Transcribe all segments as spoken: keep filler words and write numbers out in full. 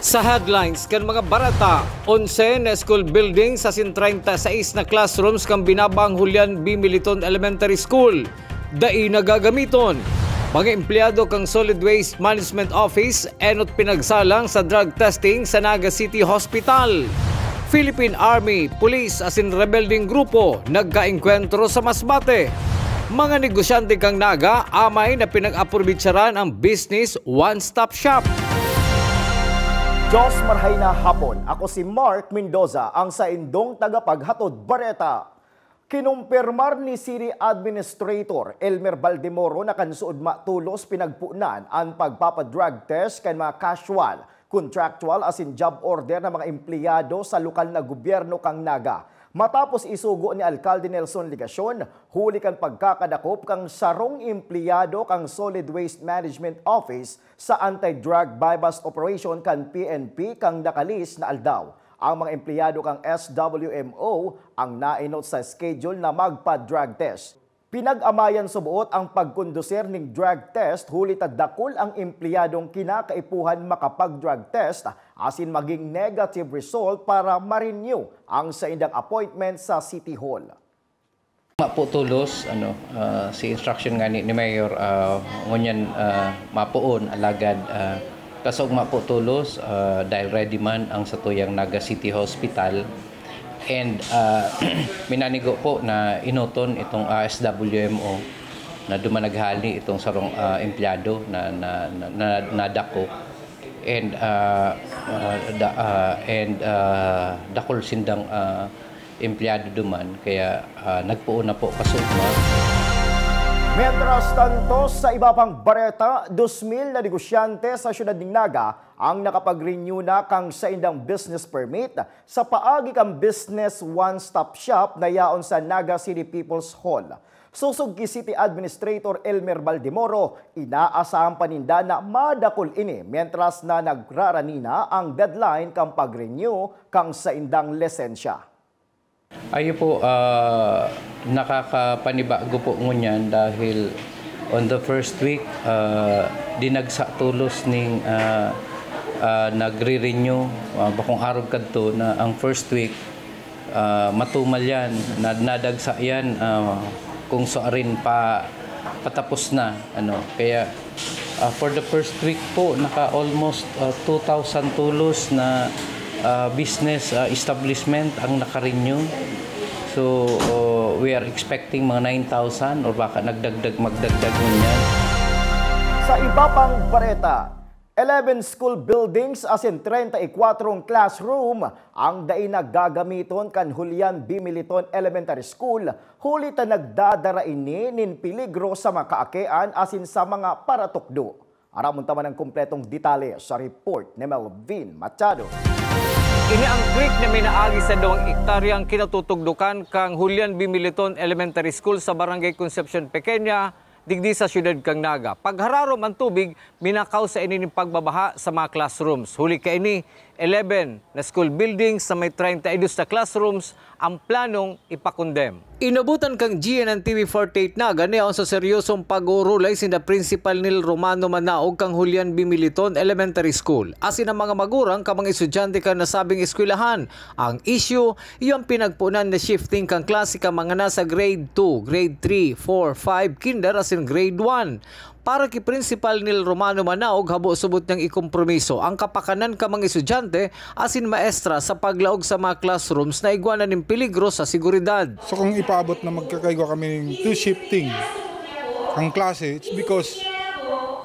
Sa headlines kan mga bareta, onse na school buildings asin treinta y seis na classrooms kan binabaang Julian B. Militon Elementary School dai na gagamiton. Mga empleyado kan Solid Waste Management Office enot pinagsalang sa drug testing sa Naga City Hospital. Philippine Army, pulis asin rebeldeng grupo nagkaengkwentro sa Masbate. Mga negosyante kan Naga amay na pinag-aprovechar an Business One Stop Shop. Diyos marhay na hapon. Ako si Mark Mendoza, ang saindong tagapaghatod bareta. Kinumpirmar ni City Administrator Elmer Baldemoro na kan suodma tolos pinagponan an pagpapa-drug test kan mga casual, contractual asin job order na mga empleyado sa lokal na gobyerno kan Naga. Matapos isugo ni Alkalde Nelson Legacion, huli kan pagkakadakop kan sarong empleyado kan Solid Waste Management Office sa anti-drug buy-bust operation kan P N P kan nakalihis na aldaw. Ang mga empleyado kan S W M O ang naenot sa schedule na magpa-drug test. Pinag-amayan suboot ang pagkondusir ning drug test, huli ta dakul ang empleyadong kinakaipuhan makapag-drug test asin magin negative result para ma-renew ang saindang appointment sa City Hall. Mapo tolos, ano, ah, si instruction nga ni, ni Mayor, ah, ngunyan, ah, mapoon, alagad, ah, kasaog mapo tolos, ah, dahil ready man ang satuyang Naga City Hospital. And, ah, minanigo po na enoton itong, ah, S W M O na duman naghali itong sarong, ah, empleyado na, na, na, na, nadakop. And, ah, ah, da-, ah, and, ah, dakul sindang, ah, empleyado duman, kaya, ah, nagpoon na po kasuodma. Mientras tanto, sa iba pang bareta, dos mil na negosyante sa siyudad nin Naga ang nakapag-renew na kan saindang business permit sa paagi kan Business One Stop Shop na yaon sa Naga City People's Hall. Sosog ki City Administrator Elmer Baldemoro, inaasahan pa ninda na madakul ini, mientras na nagrarani na ang deadline kan pag-renew kan saindang lisensya. Ayo po, ah, nakakapanibago po ngunyan dahil on the first week, ah, dinagsa tolos ning, ah, ah, nagre-renew, ah, bakong arog kadto na ang first week, ah, matumal yan, na-, nadagsa yan, ah, kung suarin pa patapos na, ano. Kaya, ah, for the first week po, naka almost, ah, two thousand tolos na, ah, business, ah, establishment ang naka-renew. So, oh, we are expecting mga nine thousand or baka nagdagdag, magdagdag ngunyan. Sa iba pang bareta, eleven school buildings asin treinta y cuatro classroom ang dai na gagamiton kan Julian B. Militon Elementary School, huli ta nagdadara ini nin peligro sa mga kaakian asin sa mga paratukdo. Aramon ta man ang kompletong detalye sa report ni Melvin Machado. Ini ang creek na may naagi sa dalawang ektaryang kinatutugdokan kan Julian B. Militon Elementary School sa Barangay Concepcion Pequeña, digdi sa siyudad kan Naga. Paghararom an tubig, minakaw sa ini nin pagbabaha sa mga classrooms. Huli kaini, eleven na school buildings sa may treinta y dos na classrooms ang planong ipakondem. Inabotan kan G N N T V forty-eight Naga na yaon sa seryosong pag-uurulay sinda Principal Nil Romano Manaog kan Julian B. Militon Elementary School, asin ang mga magurang kan mga estudyante kan nasabing eskwelahan. Ang isyu, iyo ang pinagponan na shifting kan klase kan mga nasa grade two, grade three, four, five, kinder asin grade one. Para ki Principal Nil Romano Manaog, habo subot niyang ikompromiso ang kapakanan kan mga estudyante asin maestra sa paglaog sa mga classrooms na igwa na nin peligro sa seguridad. So kung ipaabot na magkakaigwa kami ning two shifting ang klase, it's because,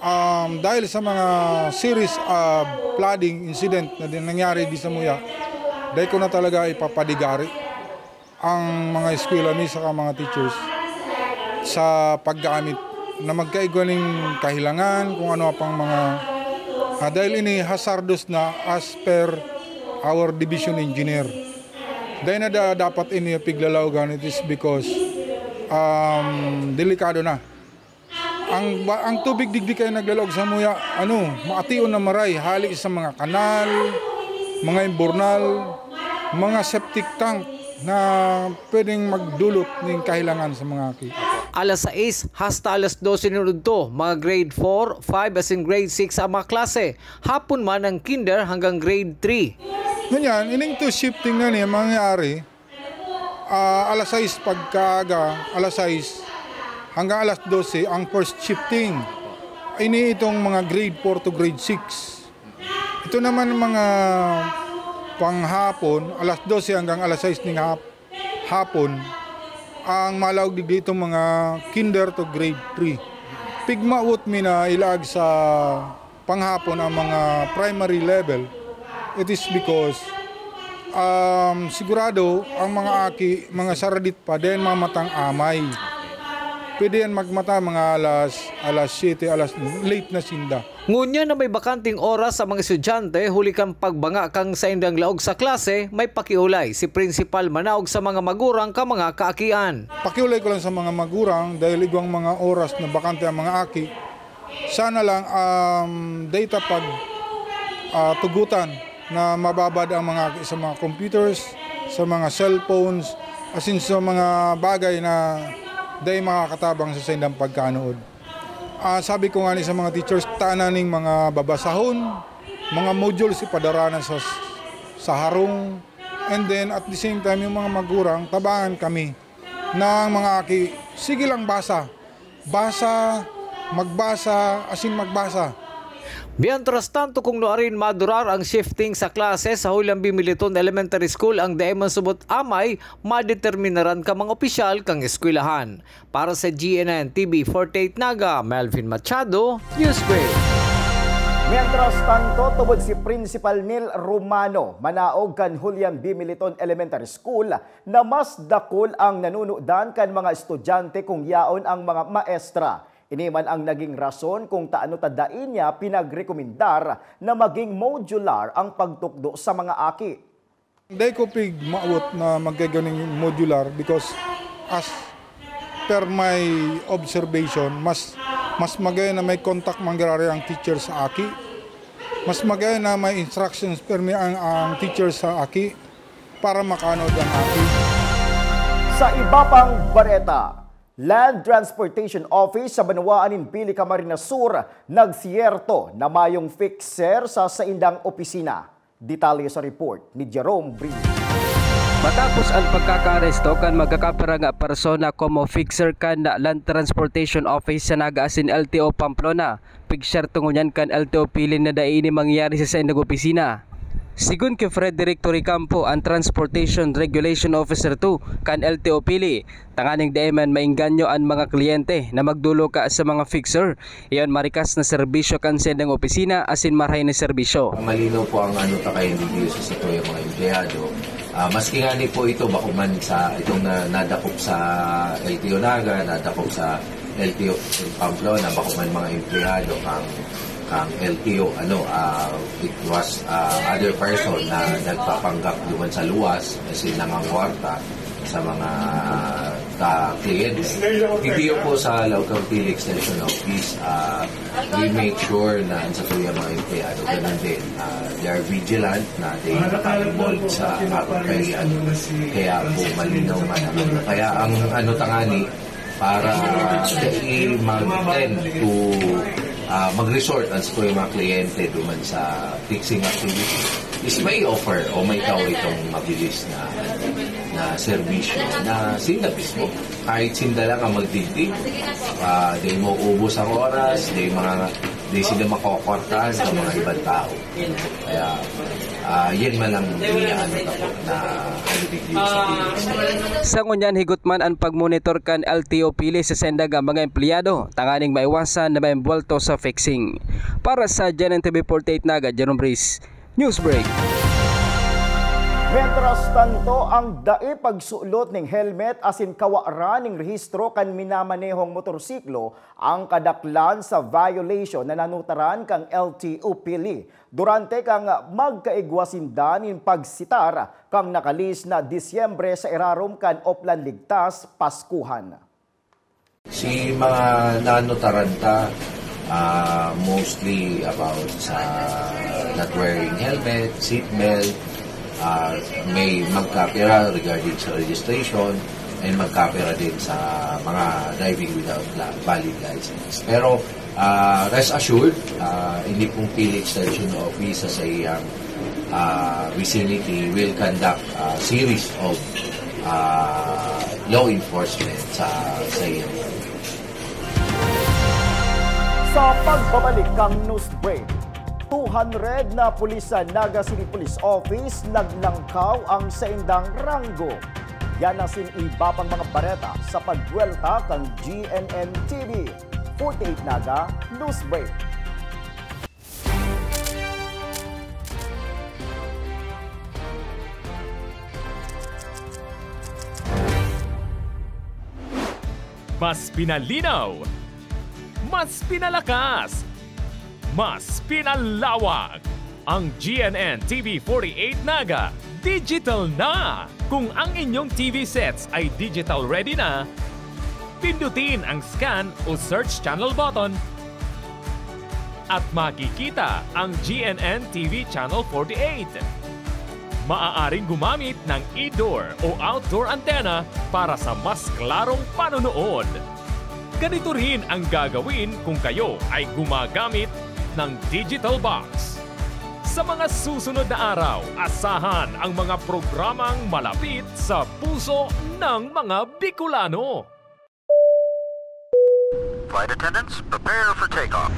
um, dahil sa mga series of flooding incident na din nangyari di sa Muya, dahil ko na talaga ipapadigari ang mga eskwela mi saka mga teachers sa paggamit na magkaigwa ning kahilangan, kung ano pang mga, ah, dahil ini hazardous na as per our division engineer. Dahil na da-, dapat ini piglalaogan, it is because, um, delikado na. Ang ba-, ang tubig digdi kaya naglalaog sa Muya, ano, maation na maray, hali sa mga kanal, mga imburnal, mga septic tank na pwedeng magdulot ning kahilangan sa mga ki-, alas sais hasta alas dose nin udto, mga grade four, five asin grade six sa mga klase. Hapon man ang kinder hanggang grade three. Ngunyan, ining to shifting na niya mangyayari, ah, alas sais pagkaaga, alas sais hanggang alas dose ang first shifting. Ini itong mga grade four to grade six. Ito naman mga panghapon, alas dose hanggang alas sais ning hap-, hapon, ang malaog digdi itong mga kinder to grade three. Pigmawot mi na ilaag sa panghapon ang mga primary level. It is because, um, sigurado ang mga aki, mga saradit pa, then mga matang amay. Pwede yan magmata mga alas, alas siyete, alas, late na sinda. Ngunyan na may bakanteng oras sa mga estudyante huli kan pagbanga kan saindang laog sa klase, may pakiolay si Principal Manaog sa mga magurang kan mga kaakian. Pakiolay ko lang sa mga magurang dahil igwang mga oras na bakante ang mga aki. Sana lang, um, data pag, ah, tugutan na mababad ang mga aki sa mga computers, sa mga cellphones, asin sa mga bagay na dai makakatabang sa saindang pagkanood. Ah, sabi ko nga ni sa mga teachers, tanan ning mga babasahon, mga modules ipadara na sa, sa harong. And then, at the same time, yung mga magurang, tabangan kami ng mga aki, sige lang basa. Basa, magbasa, asin magbasa. Mientras tanto, kung nuarin madurar ang shifting sa klase sa Julian B. Militon Elementary School, ang dai man subot amay, madeterminaran kan mga opisyal kan eskwelahan. Para sa G N N T V forty-eight Naga, Melvin Machado, Newsbreak. Mientras tanto, tubod si Principal Neil Romano, manaog kan Julian B. Militon Elementary School, na mas dakul ang nanunudan kan mga estudyante kung yaon ang mga maestra. Ini man ang naging rason kung taano ta dai niya pinagrekomendar na maging modular ang pagtukdo sa mga aki. Dai ko pigmawot na magkaganing modular because as per my observation, mas, mas magay na may contact mangyayari ang teacher sa aki. Mas magay na may instructions permi ang, ang teacher sa aki para makaanod ang aki. Sa iba pang bareta, Land Transportation Office sa banwaan nin Pili, Camarines Sur, nagsiyerto na mayong fixer sa saindang opisina. Detalye sa report ni Jerome Brito. Matapos an pagkakaaresto kan magkakapira nga persona komo fixer kan Land Transportation Office sa Naga asin L T O Pamplona, pigsyerto ngunyan kan L T O Pili na dai ini mangyayari sa saindang opisina. Sigon ki Frederick Toricampo, an Transportation Regulation Officer two kan L T O Pili, tanganing dai man maengganyo an mga kliyente na magdulo ka sa mga fixer, iyon marikas na serbisyo kan saindang opisina asin marahay na serbisyo. Malinaw po ang ano ta kayo dito sa sitwayong mga empleyado. Ah, maski nga ni po ito, bako man sa itong na, nadakop sa L T O Naga, nadakop sa L T O Pamplona, bako man mga empleyado kang, kang L T O, ano, ah, it was, ah, other person na nagpapanggap duman sa luwas, kasi nangangwarta sa mga, ah, kliyente. Hindi po sa Laog-Campili Extension Office, ah, we make sure na ang sa tuya mga empleyado, ganun din, ah, they are vigilant na they involved sa kapagkaiyan. Kaya po malinaw man ang ano. Kaya ang ano tangani, para dai mag-tend to, ah, mag-resort ang sa tuya mga kliyente duman sa fixing activity, is may offer o may tao itong mabilis na, na serbisyo na sinda mismo. Kahit sinda lang ang magdigdig, ah, di mo ubos ang oras, di mga, di sila makakwartahan sa mga ibang tao. Kaya, ah, yan man ang inaano ko na ano digdi sa Pilipinas. Sa ngunyan, higot man ang pagmonitor kan L T O Pili sa saindang mga empleyado, tanganing maiwasan na maimbwelto sa fixing. Para sa G N N T V forty-eight Naga, Jerome Breeze, Newsbreak. Mientras tanto, ang dai pagsulot ning helmet asin kawaran ning rehistro kan minamanehong motorsiklo ang kadaklan sa violation na nanutaran kan L T O Pili durante kan magkaigwa sinda nin pagsitar kan nakalihis na Disyembre sa irarom kan Oplan Ligtas, Paskuhan. Si mga nanotaran ta, ah, mostly about sa not wearing helmet, seat belt, ah, may magkapira regarding sa registration, and magkapera din sa mga driving without la-, valid license. Pero, ah, rest assured, ah, ini pong P N P extension office sa iyang, ah, vicinity will conduct a series of, ah, law enforcement sa, sa iyang Sa pagbabalik kang news break, two hundred na pulis sa Naga City Police Office naglangkaw ang saindang ranggo. Yan asin iba pang mga bareta sa pagbuwelta kan G N N T V forty-eight Naga News Break. Mas pinalinaw, mas pinalakas, mas pinalawak. Ang G N N T V forty-eight Naga, digital na! Kung ang inyong T V sets ay digital ready na, pindutin ang scan o search channel button at makikita ang G N N T V Channel forty-eight. Maaaring gumamit ng indoor o outdoor antenna para sa mas klarong panonood. Ganito rin ang gagawin kung kayo ay gumagamit ng digital box. Sa mga susunod na araw, asahan ang mga programang malapit sa puso ng mga Bicolano. Flight attendants, prepare for takeoff.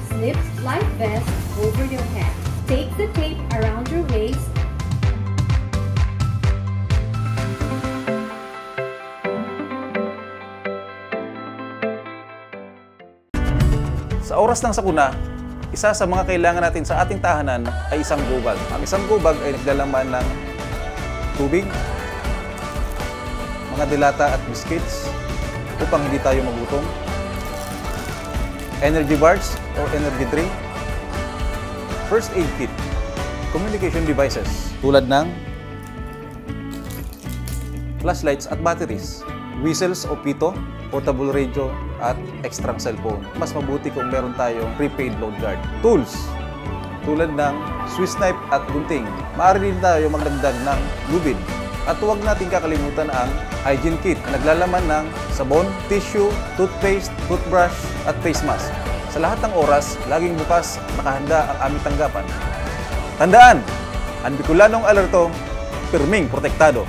Slip life vest over your head. Take the tape around your waist. Sa oras ng sakuna, isa sa mga kailangan natin sa ating tahanan ay isang gobag. Ang isang gobag ay naglalaman ng tubig, mga dilata at biscuits upang hindi tayo magutom, energy bars or energy drink, first aid kit, communication devices tulad ng flashlights at batteries, whistles o pito, portable radio, at extrang cellphone. Mas mabuti kung meron tayong prepaid load guard. Tools, tulad ng Swiss knife at gunting. Maaari din tayo magdagdag ng lubid. At huwag nating kakalimutan ang hygiene kit na naglalaman ng sabon, tissue, toothpaste, toothbrush, at face mask. Sa lahat ng oras, laging bukas, nakahanda ang aming tanggapan. Tandaan, ang Bicolanong alerto, pirming protektado.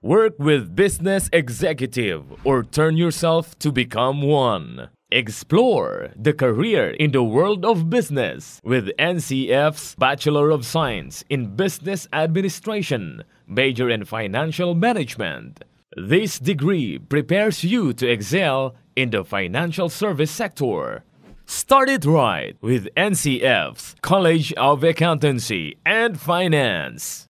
Work with Business Executive or turn yourself to become one. Explore the career in the world of business with N C F's Bachelor of Science in Business Administration, major in Financial Management. This degree prepares you to excel in the financial service sector. Start it right with N C F's College of Accountancy and Finance.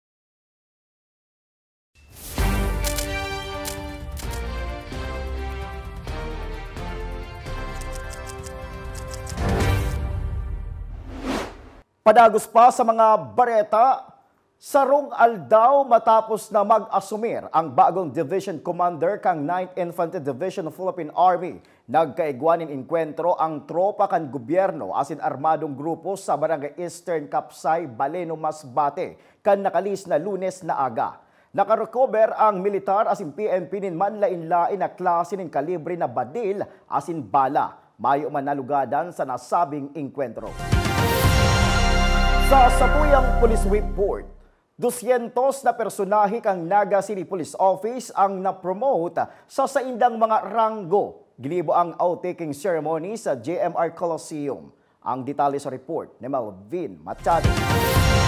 Padagos pa sa mga bareta, sarong aldaw matapos na mag-asumir ang bagong division commander kan Ninth Infantry Division of Philippine Army, nagkaigwa nin engkwentro ang tropa kan gobyerno asin armadong grupo sa Barangay Eastern Capsay, Baleno, Masbate, kan nakalihis na Lunes na aga. Nakarecover ang militar asin P N P nin manlaen-laen na klase nin kalibre na badil asin bala. Mayo man nalugadan sa nasabing engkwentro. Sa satuyang police report, dosyentos na personahe kan Naga City Police Office ang na-promote sa saindang mga ranggo. Ginibo ang oath-taking ceremony sa J M R Coliseum. Ang detalye sa report ni Melvin Machado.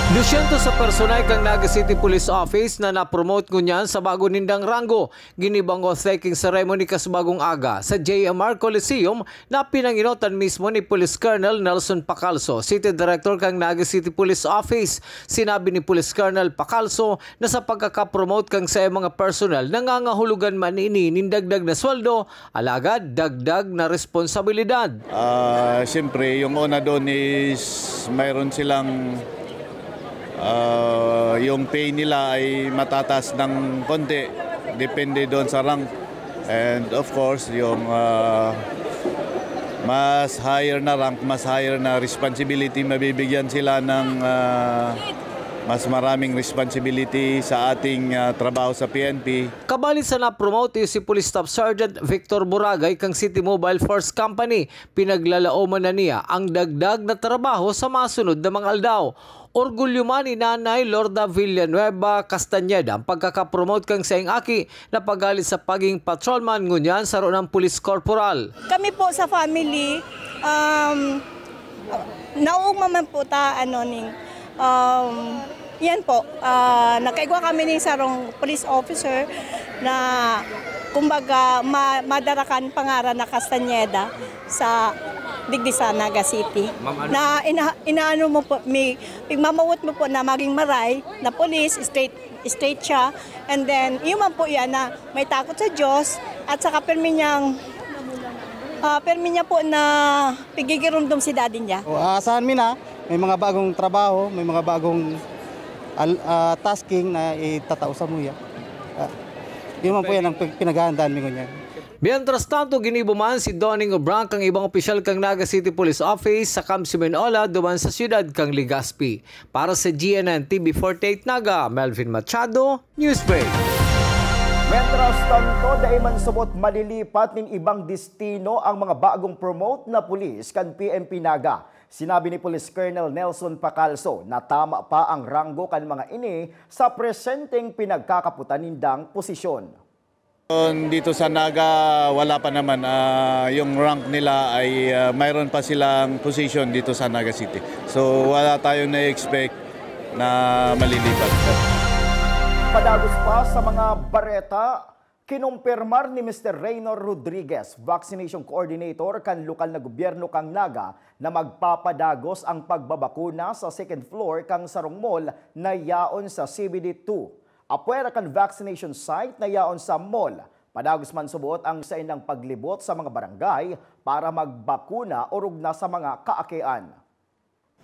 Dosyentos sa personahe kan Naga City Police Office na na-promote ngunyan sa bago nindang ranggo. Ginibo ang oath-taking ceremony kasbagong aga sa J M R Coliseum na pinangenotan mismo ni Police Colonel Nelson Pacalso, City Director kan Naga City Police Office. Sinabi ni Police Colonel Pacalso na sa pagkakapromote kan saiyang mga personnel, nangangahulugan man ini nin dagdag na sweldo, alagad dagdag na responsibilidad. Ah, siyempre, yung una doon is mayroon silang Ah, yung pay nila ay matatas ng konti, depende doon sa rank. And of course, yung, ah, mas higher na rank, mas higher na responsibility, mabibigyan sila ng, ah, mas maraming responsibility sa ating, ah, trabaho sa P N P. Kabalit sa na-promote iyo si Police Staff Sergeant Victor Boragay kan City Mobile Force Company, pinaglalaoman na niya ang dagdag na trabaho sa mga sunod na mga aldaw. Orgulyo man ni Nanay Lorda Villanueva Castañeda ang pagkakapromote kan saiyang aki na pagalit sa pagiging patrolman ngunyan saro nang police corporal. Kami po sa family, um, naugma man po ta, ano, ning, um, yan po, ah, nagkaigwa kami ning sarong police officer na, kumbaga, ma-, madara kan pangaran na Castañeda sa digdi sa Naga City. Ma'am, ano Na ina-, inaano mo po, may, pigmamawot mo po na maging maray, na police, straight, straight siya. And then, yun man po yan na may takot sa Diyos at saka pirmi niyang, ah, pirmi niya po na pigigirumdom si daddy niya. O, aasahan mi na, may mga bagong trabaho, may mga bagong al-, ah, tasking na itatao sa muya. Ah, yun man po yan ang pag-, pinaghahandaan mi ngunyan. Mientras tanto, ginibo man si Donning Obran kan ibang opisyal kan Naga City Police Office sa Camp Simeon Ola duman sa siyudad kan Legazpi. Para sa G N N T V forty-eight Naga, Melvin Machado, Newsbreak. Mientras tanto, dai man subot malilipat nin ibang destino ang mga bagong promote na pulis kan P N P Naga. Sinabi ni Police Colonel Nelson Pacalso na tama pa ang ranggo kan mga ini sa presenteng pinagkakapotan nindang posisyon. Dito sa Naga, wala pa naman. Ah, yung rank nila ay, ah, mayroon pa silang position dito sa Naga City. So, wala tayong na-expect na malilipat. Padagos pa sa mga bareta, kinumpirmar ni Mister Reynor Rodriguez, vaccination coordinator kan lokal na gobyerno kan Naga, na magpapadagos ang pagbabakuna sa second floor kan sarong mall na yaon sa C B D two. Apwera kan vaccination site na yaon sa mall, padagos man subot ang saindang paglibot sa mga barangay para magbakuna orog na sa mga kaakian.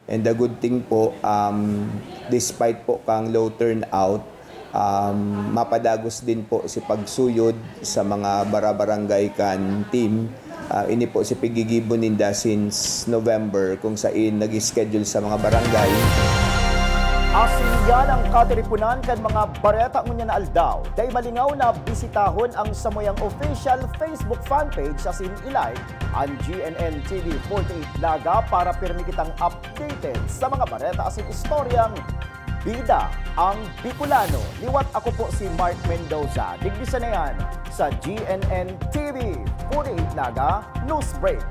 And the good thing po, um, despite po kang low turnout, um, mapadagos din po si pagsuyod sa mga barabarangay kan team. Ah, ini po si pigigibo ninda since November, kung sain nag-schedule sa mga barangay. Asin yan ang katiripunan kan mga bareta ngunyan na aldaw. Dai malingaw na bisitahon ang samuyang official Facebook fanpage asin i-like ang G N N T V forty-eight Naga para pirmi kitang updated sa mga bareta asin istoryang bida ang Bicolano. Liwat ako po si Mark Mendoza. Digdi sa na yan sa G N N T V forty-eight Naga Newsbreak.